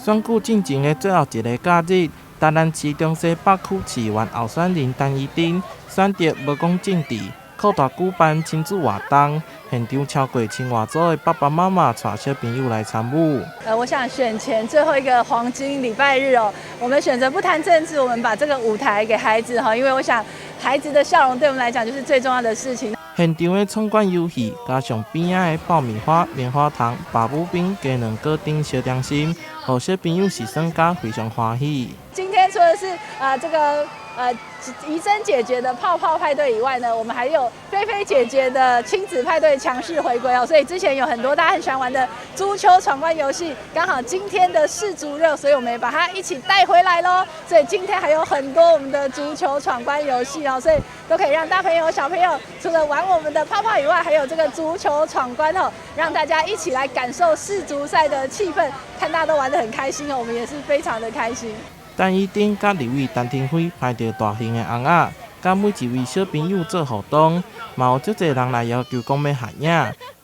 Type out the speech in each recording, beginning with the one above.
選舉進前的最後一个假日，台南市中西北區市議員候選人陳怡貞選擇無講政治，擴大舉辦親子活動，現場超過千外組的爸爸媽媽帶小朋友來參與。我想選前最後一個黃金禮拜日哦，我們選擇不談政治，我們把這個舞台給孩子哈，因為我想孩子的笑容對我們來講就是最重要的事情。現場的闖關遊戲，加上邊仔的爆米花、棉花糖、爆米冰、雞卵糕等小點心，予小朋友是耍甲非常歡喜。今天除了是啊這個怡貞姐姐的泡泡派對以外呢，我們還有菲菲姐姐的親子派對強勢回歸哦。所以之前有很多大家很喜歡玩的足球闖關遊戲，剛好今天的世足熱，所以我們也把它一起帶回來咯。所以今天還有很多我們的足球闖關遊戲哦，所以都可以讓大朋友、小朋友除了玩我們的泡泡以外，還有這個足球闖關哦，讓大家一起來感受世足賽的氣氛，看大家都玩得很開心哦，我們也是非常的開心。陳怡貞佮立委陳亭妃排著大型的尪仔，佮每一位小朋友做互動，嘛有足濟人來要求講欲合影，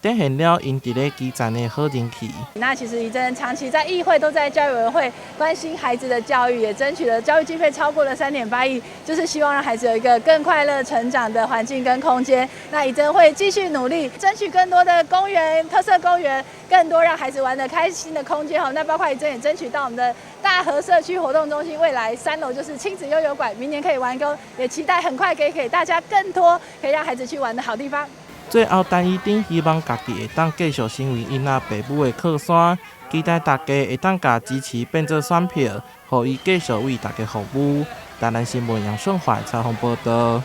展現了𪜶佇咧基層的好人氣。那其實怡貞長期在議會都在教育委員會關心孩子的教育，也爭取了教育經費超過了3.8億，就是希望讓孩子有一個更快樂成長的環境跟空間。那怡貞會繼續努力，爭取更多的公園、特色公園，更多讓孩子玩得開心的空間。那包括怡貞也爭取到我們的大和社區活動中心，未來3樓就是親子悠遊館，明年可以完工，也期待很快可以給大家更多可以讓孩子去玩的好地方。最後，陳怡貞希望家己會當繼續成為𪜶阿爸母的靠山，期待大家會當共支持變做選票，予伊繼續為大家服務。台南新聞楊順懷採訪報道。